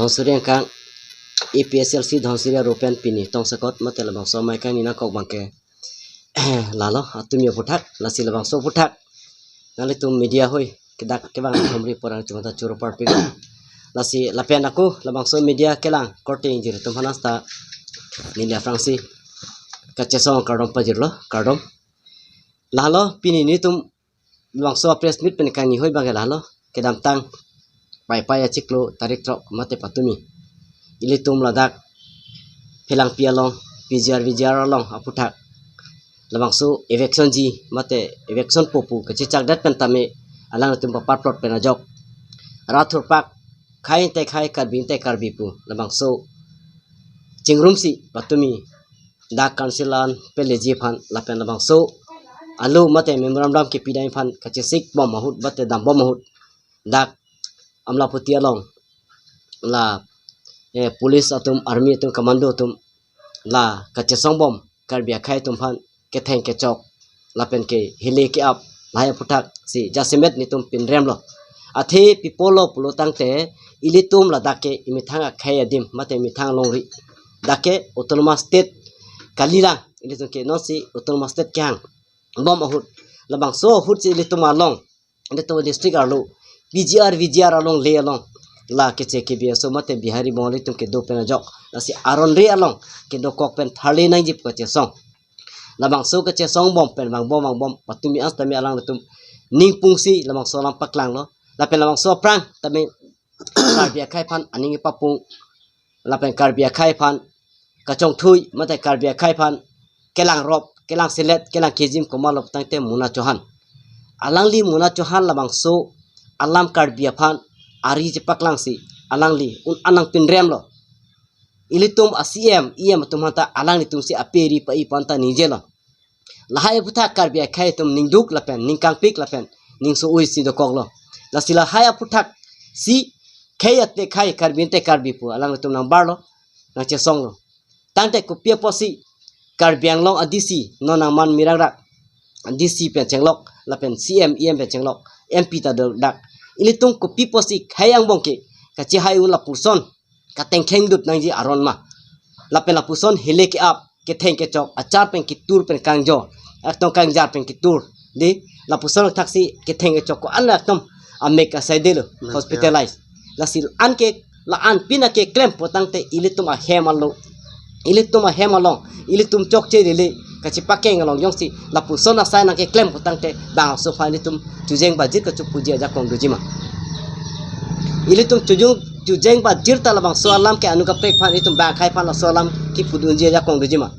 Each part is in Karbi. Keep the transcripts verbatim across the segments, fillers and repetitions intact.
Dhonsiri angkang, A P H L C Dhonsiri arupen pini tongsekot mate labangso amei kangni nangkok abangke lalo, atumi aphuthak, lasi labangso aphuthak nanglitum media hoi kedak kevang thomri porang chumata churu parpik. Lasi lapen ako labangso media kelang korte ingjir atum aphan hasta neli aphrangsi kachesong akardom pajirlo, kardom. Lalo pini nelitum labangso press meet pen kangni hoi abangke lalo, kedamtang Paipai achiklo tarik throk mate patumi ilitum ladak Phelangpi along, P G R V G R along aphuthak labangso eviction ji mate eviction po pu kachechakdet pen tame alangtum paparplot pen ajok rat thurpak, khei ante khei, Karbi ante Karbi pu labangso chingrumsi patumi dak council an peleji aphan lapen labangso alo mate memorandum kepidam aphan kachesik bom ahut mate dambom ahut dak Amlapati along la, eh, police atum, army atum, commando atum la kachesong bom Karbi akhei atum aphan ketheng kechok lapen ke hile ke-ap lahai aphuthak si jasemet nelitum pinremlo. Athe pi apotlo pulo tangte ilitum ladak ke imethang akhei adim mate imethang alongri, dak ke autonomous state kalilang, ilitum ke nonsi autonomous state kehang bom ahut, labangso ahut si ilitum along, ilitum district arlo P G R V G R along le along la keche kebi aso mate Bihari Bengali atum kedo pen ajok, lasi aron re along kedokok pen tharle nangji pu kachesong. Labangso kachesong bom pen vangbom vangbom patumi an tame alangtum ningpungsi labangso alam paklanglo. Lapen labangso aphrang tame Karbi akhei aphan aning kepapung, lapen Karbi akhei aphan kachongthui mate Karbi akhei aphan kelangrop, kelangselet, kelang kejim komatlo pu tangte Mona Chauhan. Alangli Mona Chauhan labangso alam Karbi aphan ari chepaklangsi alangli un-an nangpinremlo. Ilitum a C M, E M atum aphanta alanglitumsi ape ri pa-i pu anta ningjelo. Lahai aphuthak Karbi akhei atum ningduk lapen ningkangpik lapen ningso-oi si dokoklo. Lasi lahai aphuthak si khei ante khei, Karbi ante Karbi pu alangtum nangbarlo, nangchesonglo. Tangte kopi apotsi Karbi Anglong a D C, non nangman mirang rak a D C pen chenglok lapen C M, E M pen chenglok, M P ta do dak, ilitum kopi apotsi khei angbong ke kachehai un lapuson katengkheng dut nangji aron ma? Lapen lapuson hile ke-ap, ketheng kechok, achar pen ketur pen kangjo, aktong kangjar pen ketur, di lapuson thaksi ketheng kechok ko-an atum amek asai delo, hospitalize. Lasi la-an ke, la-an pina keklem pu tangte ilitum ahem alo, ilitum ahem along ilitum chokche lele kachepakeng along jongsi lapuson asai nangkeklem pu tangte bangso aphan ilitum chujeng bajir kachopuji ajakong doji ma? Ilitum chujung chujeng bajir ta labangso alam ke anu kaprek aphan ilitum bang akhei aphan laso alam kipudunji ajakong doji ma?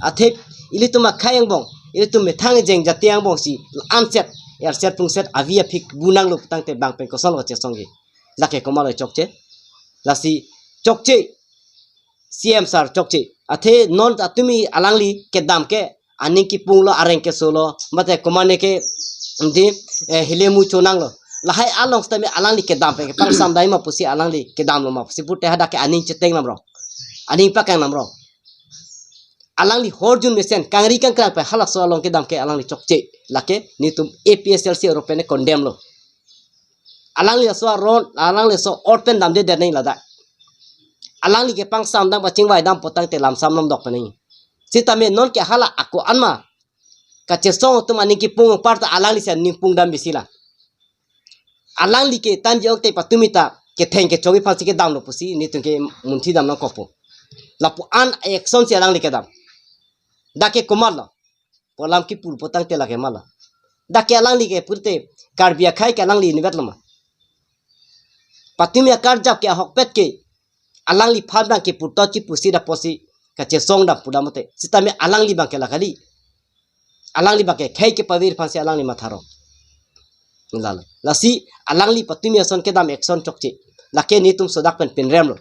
Athe ilitum akhei angbong, ilitum methang jeng jati angbongsi anset, erset pungset avi aphik bu nanglo pu tangte bang pen kosonlo kachesongji? Lake komatlo chokche? Lasi chokche, C M sir chokche. Athe non atumi alangli kedam ke aning kipunglo, areng kesolo, mate komane ke di, eh, hile mucho nanglo. Lahai along sitame alangli kedam pen kepangsam dai ma pusi alangli kedamlo ma pusi pute hadak ke aning cheteng namrong, aning pakang namrong. Alangli horjun mesen kangri kangkrang pen halaso along kedam ke alangli chokche. Lake nelitum A P H L C arupen condemn lo. Alangli laso aron, alangli laso ot pen damde det nangji ladak. Alangli kepangsam dam, pachingvai dam pu tangte lamsam lamdok pen nangji. Sitame non ke hala ako-an ma kachesong atum aning kipung apar ta alangli si aning pung dam bisi la. Alangli ke tanji ok te patumi ta ketheng kechokji aphansi kedamlo pusi nelitum ke munthi dam nangkokpo. Lapu-an action si alangli kedam. Dak ke komatlo? Pu alam kipur pu tangte lake mala. Dak ke alangli ke purte Karbi akhei ke alangli inutvetlo ma? Patumi akarjap ke ahokpet ke alangliphan abang ke purto chipusi daposi kachesong dam pu dam mate. Sitame alangli abang ke la kali. Alangli abang ke khei kepavir aphansi alangli matharo. Lalo. Lasi alangli patumi ason kedam action chokche. Lake nelitum sodak pen pinremlo.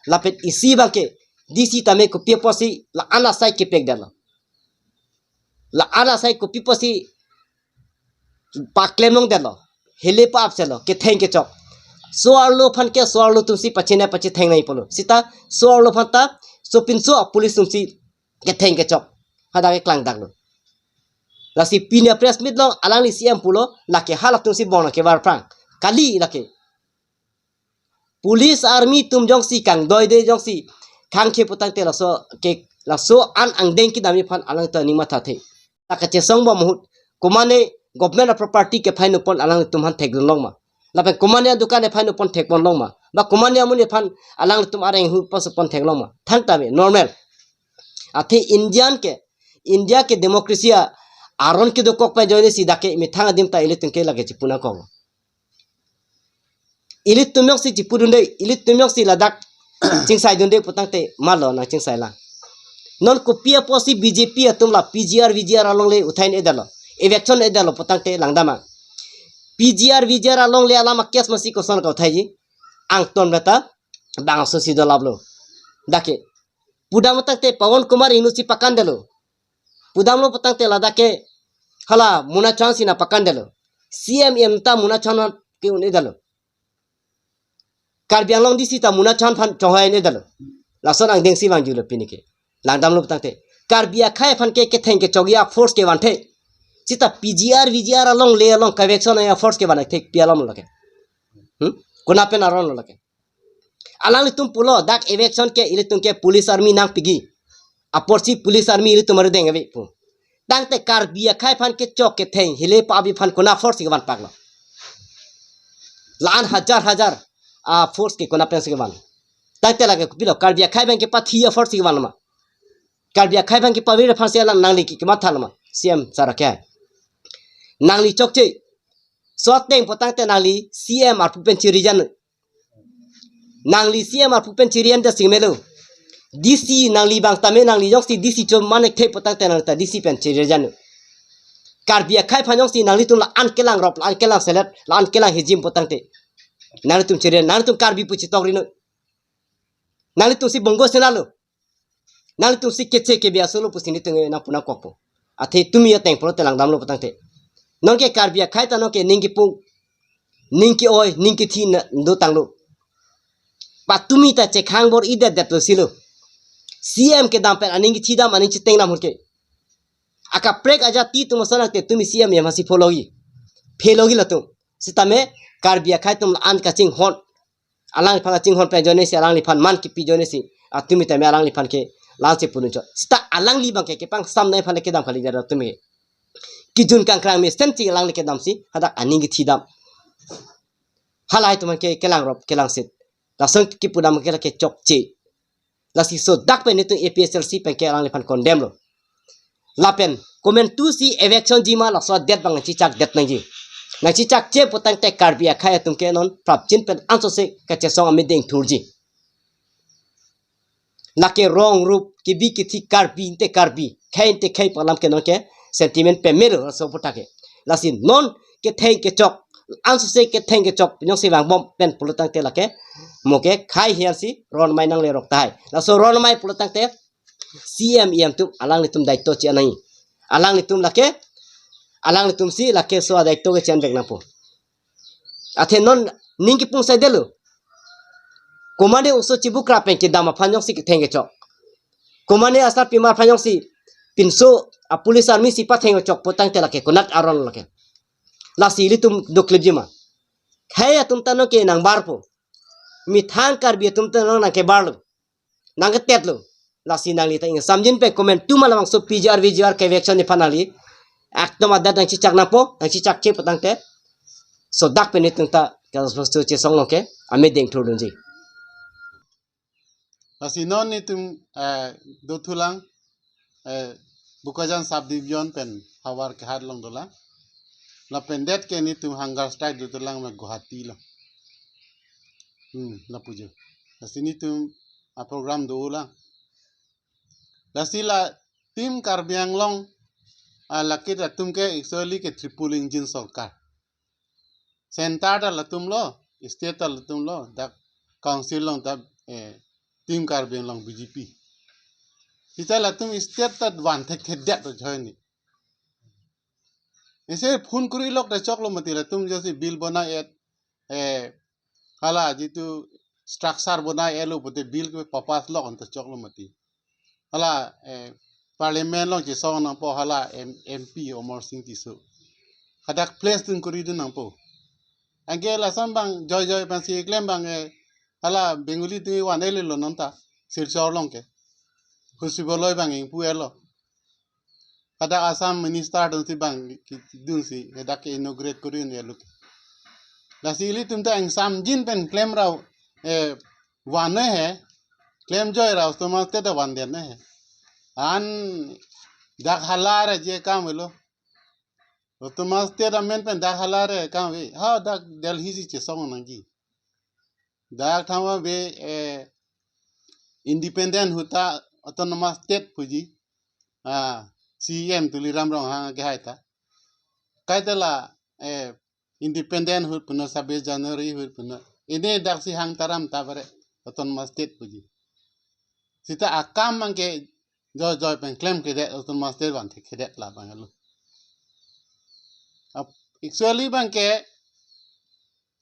Lapen isi abang ke D C tame kopi apotsi la-an asai kepek detlo? La-an asai kopi apotsi paklem longdetlo? Hile pa-ap selo, ketheng kechok. So-arlo aphan ke so-arlo atumsi pachine pachetheng nangji pulo. Sita so-arlo aphan ta sopinso apolice atumsi ketheng kechok hadak ke klangdaklo. Lasi pini apress meet along alangli C M pulo, lake halatumsi bong nangkevar aphrang kali lake. Police army atum jongsi kangdoide jongsi khangkhe putangte laso ke laso an angdeng kedam aphan alangtum aning mathathe. Ta kachesong bom ahut, komane government a-property kephai nupon alangtum aphan thekdun long ma? Lapen komane adukan kephai nupon thekpon long ma? Ba komane amonit aphan alangtum areng hu pasupon theklong ma? Thangta me normal. Athe Indian ke, India ke democracy a aron kedokok pen ajoine si dak ke methang adim ta ilitum ke lake chipu nangkok. Ilitum jongsi chipudunde, ilitum jongsi ladak chingsaidunde putangte malo nangchingsai lang. Non kopi apotsi B J P atum la P G R, V G R alongle uthai un-edetlo, eviction un-edetlo putangte langdam ang. P G R, V G R alongle alam a-case masi koson ka uthaiji? Angton beta bangso si dolaplo. Dak ke pudam tangte Pawan Kumar Ingno si pakandetlo. Pudamlo putangte ladak ke hala Mona Chauhan si nangpakandetlo. C M M ta Mona Chauhan ke un-edetlo. Karbi Anglong D C ta Mona Chauhan aphan chonghoi un-edetlo. Lason angdeng si vangjulo pini ke. Langdamlo putangte Karbi akhei aphan ke ketheng kechokji a-force kevanthe. Seta P G R, V G R alongle along ke eviction a-force kevan thekpi alam lo lake. Hmm? Kona pen aron lo lake? Alanglitum pulo dak eviction ke ilitum ke police army nangpiji. Apotsi police army ilitum arideng ave pu. Tangte Karbi akhei aphan kechok ketheng hile pa abi aphan kona force kevan paklo? La-an hajar hajar a-force ke kona pensi kevan? Tangte lake kopilo, Karbi akhei abang kepathi a-force kevan ma? Karbi akhei abang kepavir aphansi alang nangli ke kematha lo ma C M sir ke? Nangli chokche. So ateng putangte nangli C M arpu pen chirijan. Nangli C M arpu pen chirijan da sing melo. D C nangli bang tame nangli jongsi D C chom manek the putangte nangta D C pen chirijan. Karbi akhei aphan jongsi nanglitum la-an kelangrop, la-an kelangselet, la-an kelanghijim putangte nanglitum chirijan, nanglitum Karbi pu chitok ri non. Nanglitum si Bongo Sena lo. Nanglitum si keche kebe aso lo pusi nelitum nangpu nangkokpo. Athe tumi ateng pulote langdamlo putangte. Non ke Karbi akhei ta non ke ning kipung, ning ke-oi, ning kethi na dotanglo. Patumi ta chekhang bor-idetdetlo silo. C M kedam pen aning kethidam, aning chitengdam ahut ke akaprek ajati atum ason nangte tumi C M yamasi phologi, phelogi latum. Sitame Karbi akhei atum la-an kachinghon, alangliphan kachinghon pen ajoine si, alangliphan man kipi ajoine si, atumi tame alangliphan ke langche pudun chot. Seta alangli bang ke kepangsam nai aphan le kedam kali jara tumi. Kijun kangkrang mesen si alangli kedamsi hadak aning kethidam. Halahei atum ke kelangrop, kelangsit. Lason kipudam ke lake chokche. Lasi so dak pen nelitum A P H L C pen ke alangliphan condemn lo. Lapen komantu si eviction ji ma, laso adet bang nangchichakdet nangji. Nangchichakche putangte Karbi akhei atum ke non prapjin pen ansose kachesong amideng thurji. Lake rong rup kebi kethi Karbi ante Karbi, khei ante khei pu alam ke non ke sentiment pemelo laso puta ke. Lasi non ketheng kechok, ansose ketheng kechok jongsi vangbom pen pulotangte lake mo ke khei hian si ron amei nanglerok tahai. Laso ron amei pulotangte C M E M atum alanglitum daito chi-an nangji. Alanglitum lake, alanglitum si lake so adaito ke chi-an vek nangpo. Athe non ning kipung saidetlo. Komane oso chibukra pen kedam aphan jongsi ketheng kechok, komane asarpimar aphan jongsi pinso a-police army si patheng kechok putangte lake konat aron lake. Lasi ilitum doklipji ma? Khei atum ta non ke nangbarpo. Methang Karbi atum ta non nangkebarlo, nangketetlo. Lasi nangli ta ingsamjin pen komantu ma labangso P G R V G R ke eviction aphan nangli akdom adat nangchichak nangpo, nangchichakche putangte so dak pen nelitum ta kaso chesong lo ke amideng thurdunji. Lasi non nelitum, eh, dothulang, eh, Bokajan subdivision pen havar kehat along dolang. Lapen det ke nelitum hunger strike dothulang ma Guwahati lo. Hmm, lapu jo. Lasi nelitum a-program dolang. Lasi la Team Karbi Anglong, ah, lake atum ke actually ke triple engine sorkar. Center ta latum lo, state ta latum lo, dak council along ta, eh, Team Karbi Anglong B J P. Seta latum state ta van thekthedet ajoine. Ese phone kuri lok ta choklo mati, latum jasi bill bonai-et, eh, hala jitu structure bonai-etlo pute bill ke papass lok anta choklo mati. Hala, eh, parliament along chesong nangpo hala M-, M P Amarsing Tisso. Hadak place dun kuri dun nangpo. Anke lason bang joi joi pensi klem bang, eh, Hala Bengali atum van-elo non ta, Silchar along ke. Khushi Bhoi abang ingpu-elo. Hadak Assam minister dunsi abang ki-, dunsi, hadak ke inaugurate kori un-elo ke. Lasi ilitum ta ingsamjin pen klem ra, eh, van-e he, klem joi ra, autonomous state van-e he. An dak hala re je kam avelo. Autonomous state amen pen dak hala re kam ave. Ha dak Delhi si chesong nangji. Dak thama ave, eh, independent ahut ta autonomous state puji. Ah, C E M Tuliram Ronghang ke hai ta. Kaita la, eh, independent ahut punon, sabis January ahut punon. Ini dak si hang taram ta bare autonomous state puji. Sita akam abang ke joi joi pen klemkledet, autonomous state van thekthedet la abang lo. Ap-, actually abang ke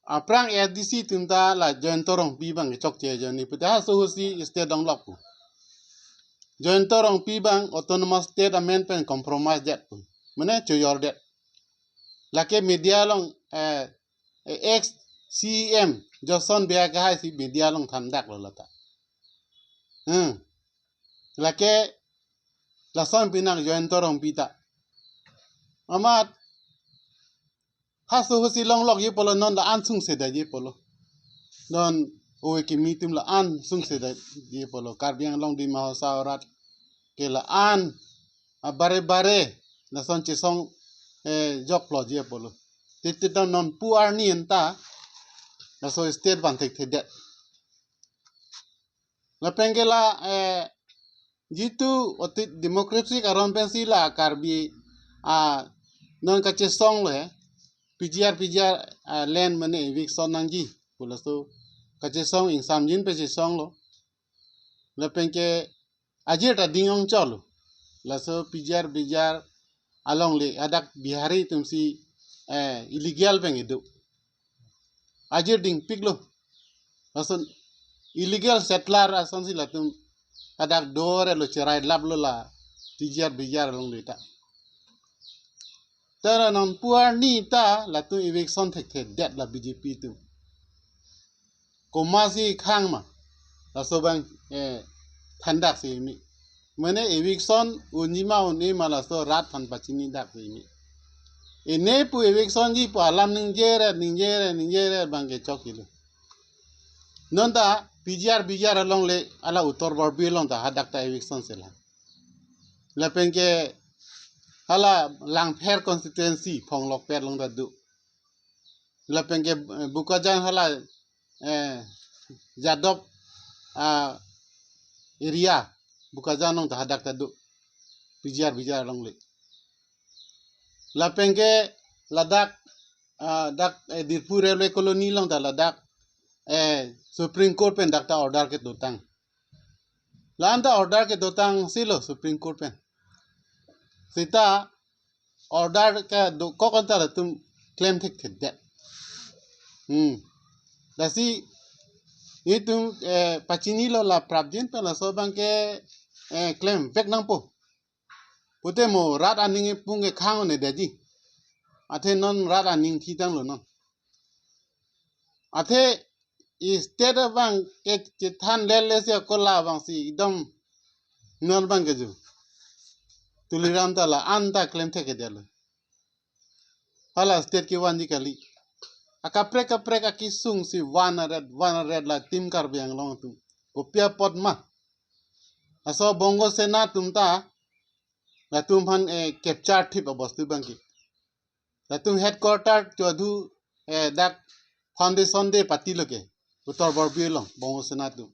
aphrang A D C atum ta la Jayanta Rongpi abang ke chokche ajoine puta halaso ahut si state donglok pu. Jayanta Rongpi abang autonomous state amen pen compromise det pu. Mane chojordet. Lake media along, eh, eh, ex C E M Johnson Bey ke hai si media along thandaklo lata. Hmm. Lake lason pinang Jayanta Rongpi ta. Amat halaso ahut si longlokji pulo, non la-an sungsedeji pulo. Non ove kimi atum la-an sungsedeji pulo. Karbi Anglong Dima Hasao arat ke la-an abare bare lason chesong, eh, jokloji pulo. Titi ta non pu arni anta laso state van thekthedet. Lapen ke la, eh, jitu oti democratic aron pensi la Karbi, ah, non kachesonglo he, P G R, P G R, ah, land mane eviction nangji pu laso kachesong ingsamjin pen chesonglo. Lapen ke ajir ta ding-ong cholo. Laso P G R, P G R alongle hadak Bihari atum si, eh, illegal pen kedo. Ajir dingpiklo. Lason illegal settler asonsi latum hadak dore lo, cherai laplo la P G R, P G R alongle ta. Tara non pu arni ta latum eviction thekthedet la B J P atum. Komatsi khang ma, laso abang, eh, thandak si imi. Mane eviction unji ma un-e ma laso rat aphan pachinidak si imi. Ene pu eviction ji pu alam ningjeret, ningjeret, ningjeret abang ke chokchelo. Non ta P G R, P G R alongle hala Uttar Borbil along ta hadak ta eviction selang. Lapen ke hala Langpher constituency Phonglokpet along ta do. Lapen ke, eh, Bokajan hala, eh, Jadov, ah, area Bokajan along ta hadak ta do. P G R, P G R alongle. Lapen ke ladak, ah, dak, eh, Dirphu Railway Colony along ta ladak, eh, Supreme Court pen dak ta order kedotang. La-an ta order kedotang silo Supreme Court pen. Sita order kedokok anta latum klem thekthedet. Hmm. Lasi itum, eh, pachinilo la prapjin pen laso abang ke, eh, klemvek nangpo. Pute mo rat aning ipung ke khang-un-edetji. Athe non rat aning thitanglo non. Athe state abang ke chethan lele si ako la abang si ekdom non abang ke ju. Tuliram ta la-an ta klem thekthedetlo. Hala state kevanji kali. Akaprek kaprek akesung si van aret, van aret la Team Karbi Anglong atum. Kopi apot ma. Laso Bongo Sena atum ta latum aphan, eh, capture thip abostu abang ke. Latum headquarter chodu, eh, dak foundation day party lo ke. Uttar Borbil along Bongo Sena atum.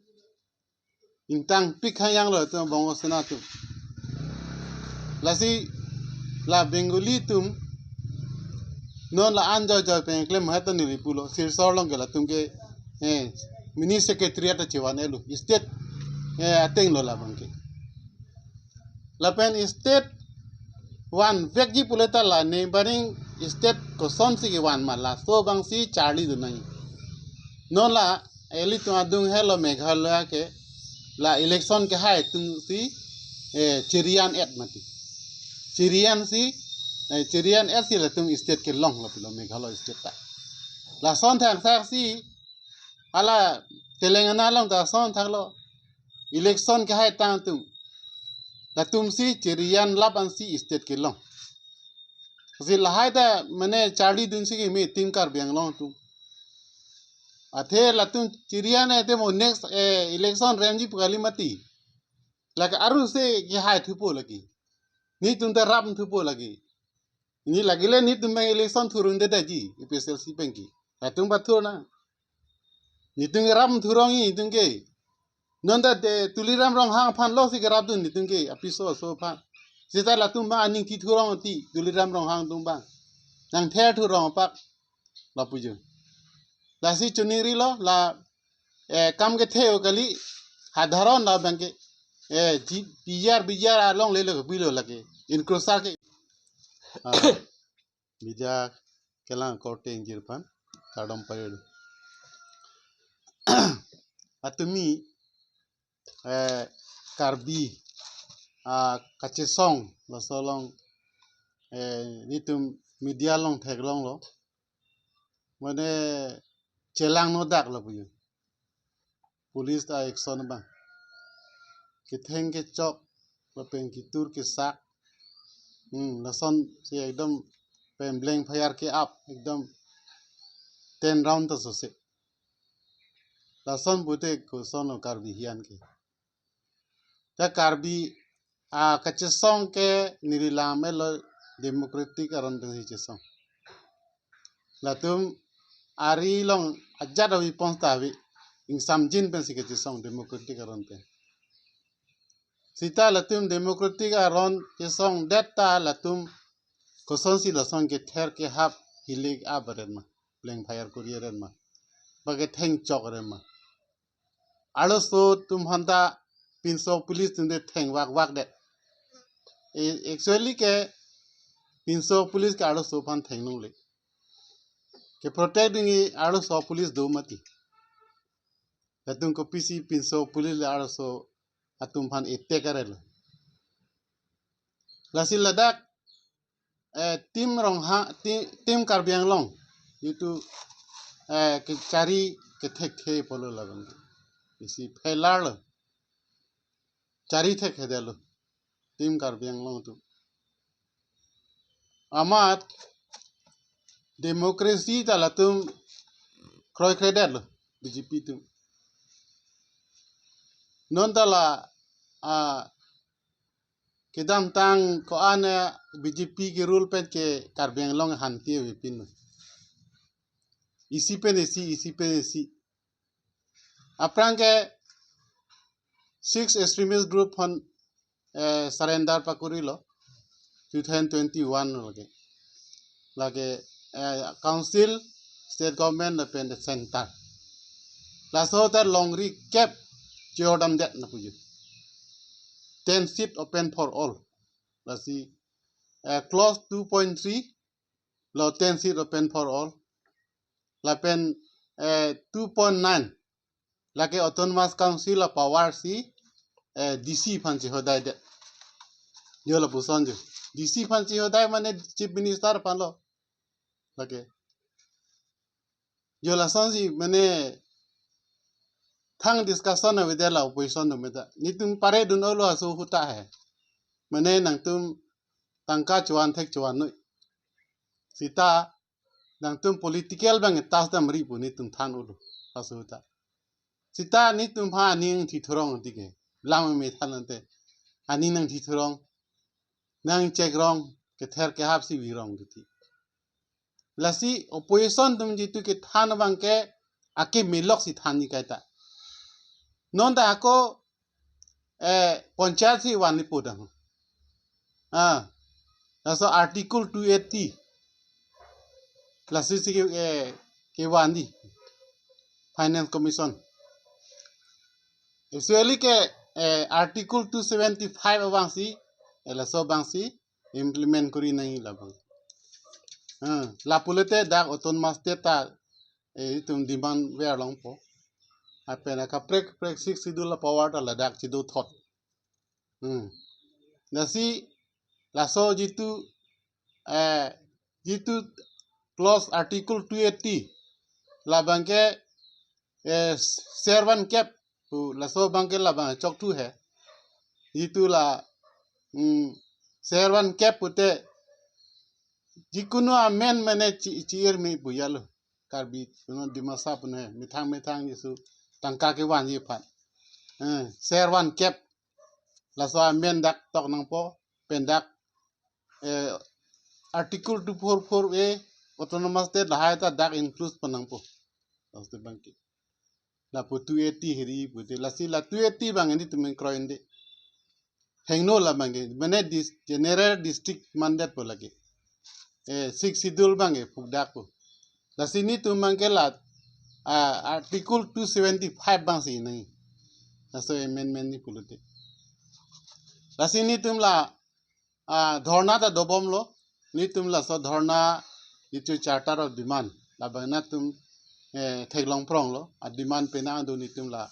Ingtangpik hangyanglo latum Bongo Sena atum. Lasi la Bengali atum non la-an joi joi pen klem hai ta neli pulo, Silchar along ke latum ke, eh, mini secretariat ta chevan-elo. State, eh, atenglo la abang ke. Lapen state vanvekji pule ta la neighboring state kosonsi kevan ma, laso abang si charlidun nangji. Non la ilitum adung helo Meghalaya ke la election kehai atum si, eh, cherian-et mati. Cherian si, eh, cherian-et si latum state kelonglo pulo Meghalaya state ta. Lason thangthak si hala Telangana along ta ason thaklo. Election kehai tang atum, latumsi cherian lap ansi state kelong. Si lahai ta mane charlidunsi keme Team Karbi Anglong atum. Athe latum cherian ete mo next, eh, election remji pu kali mati. Lake aruse kehai thupo lake. Netum ta rap thupo lake. Ni lake le netum abang election thurunde daji, A P H L C abang ke. Latum pathur nang. Netum kerap thurong-i netum ke. Non ta de Tuliram Ronghang aphan losi kerapdun netum ke, apiso aso aphan. Seta latum abang aning thi thurong ti Tuliram Ronghang atum abang. Nangther thurong apak. Lapu jo. Lasi choningri lo, la, eh, kam kethe-o kali, hadharon labang ke, eh, ji, bijar, bijar along lelo ke bilo lake. Encroacher ke. Ah, media kelang korte ingjir aphan kardom payul. Atumi, eh, Karbi, ah, kachesong, laso along, eh, netum media along theklonglo. Mane chelang nodak lapu jo. Police ta action abang. Ketheng kechok, lapen ketur kesak. Hmm, lasonsi ekdom pen blank fire ke-ap, ekdom ten round ta sose. Lason pute koson lo Karbi hian ke. Ta Karbi, ah, kachesong ke neli lam elo democratic aron pensi chesong. Latum ari along ajat avi pons ta avi, ingsamjin pensi kachesong democratic aron pen. Seta latum democratic aron chesongdet ta latum kosonsi lason kether kehap hilik ap aren ma, blank fire kori aren ma, ba ketheng chok aren ma. Arloso atum aphan ta pinso police atum te theng vak vak det. E, actually ke pinso police ke arloso aphan thengnongle. Ke protect ding-i arloso police do mati. Latum kopisi pinso police le arloso atum aphan attack arelo. Lasi ladak, eh, Team Ronghang, Team, Team Karbi Anglong itu, eh, kechari kethekthe pulo labang. Isi phelar lo. Chari thekthedetlo Team Karbi Anglong atum. Amat democracy ta latum kroikredetlo B J P atum. Non ta la, ah, kedamtang ko-an, eh, B J P ke rule pen ke Karbi Anglong hante avepin. Isi pen isi, isi pen isi. Aphrang ke six extremist group aphan, eh, surrender pakorilo two thousand twenty-one lake. Lake, eh, council, state government lapen the center. Laso ta longri kep chejordamdet na puju. Ten seat open for all. Lasi, eh, clause two point three lo ten seat open for all. Lapen, eh, two point nine. Lake Autonomous Council a-power si, eh, D C aphan chehodaidet. Jo lapuson jo. D C aphan chehodai mane Chief Minister aphan lo. Lake. Jo lasonsi mane thang discussion avedet la opposition atum ta. Netum paredun-olo aso ahut ta he. Mane nangtum tangka chovan thek chovan noi. Seta nangtum political abang tas damri pu netum than-olo aso ahut ta. Seta netum aphan aning thi thurong tike. Lam me than ante. Aning nangthi thurong. Nangchekrong, kether kehap si virong titi. Lasi opposition atum jitu kethan abang ke akemelok si than-i kaita. Non ta ako, eh, panchayat si vanji pu dang. Ah, laso Article two eighty. Lasi si ke, eh, kevanji Finance Commission. Actually ke, eh, Article two seventy-five abang si, eh, laso abang si implement kori nangji labang. Ah, lapu lote dak Autonomous State ta, eh, itum demand ver longpo. Lapen akaprek prek Sixth Schedule a-power ta ladak chedothot. Hmm. Lasi laso jitu, eh, jitu clause Article two eighty labang ke eh, ser van kep pu laso abangke labang chokthu he. Jitu la, mm, ser van kep pute jikunu amen mene chi, chi-ir me pu jalo. Karbi, kuno Dimasa pune, methang methang jisu tangka kevanji aphan. Eh, ser van kep. Laso amen dak tok nangpo, pen dak, eh, Article two four four A, Autonomous State lahai ta dak include pon nangpo. Laso abangke. Lapu two eighty hiri pute, lasi la two eighty abang nelitum kroide. Hingno la abangke, mane dis-, general district mandetpo lake. Eh, Sixth Schedule abangke phukdakpo. Lasi nelitum abangke la, ah, Article two seventy-five abangsi nangji. Laso amendment ni pulote. Lasi nelitum la, ah, dhorna ta dobomlo. Nelitum laso dhorna jitu Charter of Demand. Labang nelitum, eh, theklong pronglo. A demand penang do nelitum la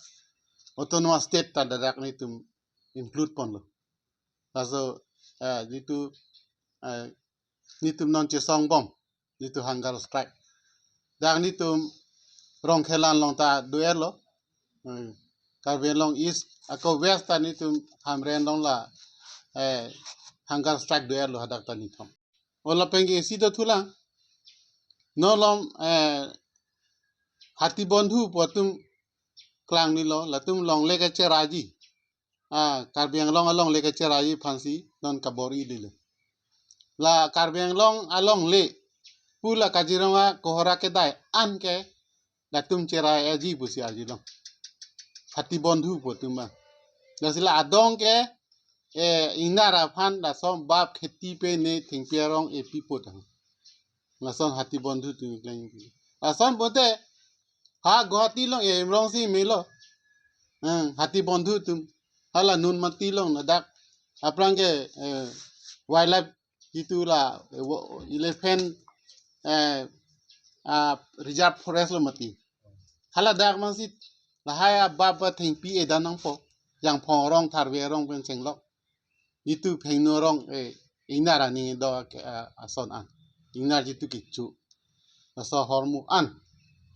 Autonomous State ta ladak nelitum include ponlo. Laso, eh, jitu, eh, nelitum non chesong bom, jitu hunger strike. Dak nelitum Rongkhelan along ta do-etlo. Hmm. Karbi Anglong East, ako West ta nelitum Hamren along la, eh, hunger strike do-etlo hadak ta nithom. O lapen ke isi dothulang. Non lom, eh, Hati Bondhu pu atum klanglilo, latum longle kecheraiji. Ah, Karbi Anglong alongle kecheraiji aphansi non kabor-i lilo. La Karbi Anglong alongle pu la Kaziranga Kohora kedai an ke latum cheraiji pusi arjulong. Hati Bondhu pu atum abang. Lasi la adong ke, eh, ingnar aphan lason bap kheti pen ne thengpi arong epi put ang. Lason Hati Bondhu atum kleng. Lason pute ha Guwahati along, eh, Imrongsi melo. Hmm, Hati Bondhu atum. Hala Nunmati along ladak. Aphrang ke, eh, wildlife jitu la, eh, wo-, elephant, eh, ah, reserve forest lo mati. Haladak mansi lahai abap ba thengpi edan nangpo. Jangphong arong, Tharve arong pen chenglok. Jitu Phengno arong, eh, ingnar aning do ke, ah, ason an. Ingnar jitu kecho. Laso ahormu an.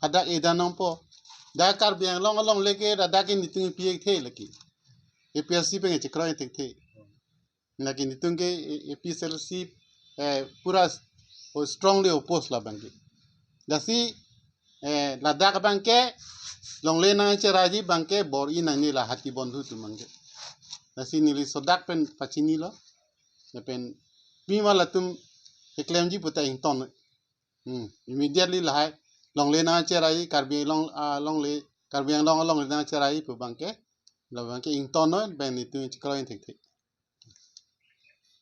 Hadak edan nangpo. Dak Karbi Anglong alongle ke, dak ke nelitum pi ek the lake. A P H L C pen chekroi thekthe. Lake nelitum ke A P H L C, eh, pura s-, o strongly oppose la abangke. Lasi, eh, ladak abangke longle nangcheraiji abangke bor-i nangne la Hati Bondhu atum abangke. Lasi neli sodak pen pachinilo. Lapen pima latum keklemji puta ington. Hmm, immediately lahai longle nangcheraiji, Karbi Anglong, ah, longle, Karbi Anglong alongle nangcheraiji pu abangke. La abangke ington non, pen nelitum chekroi thekthe.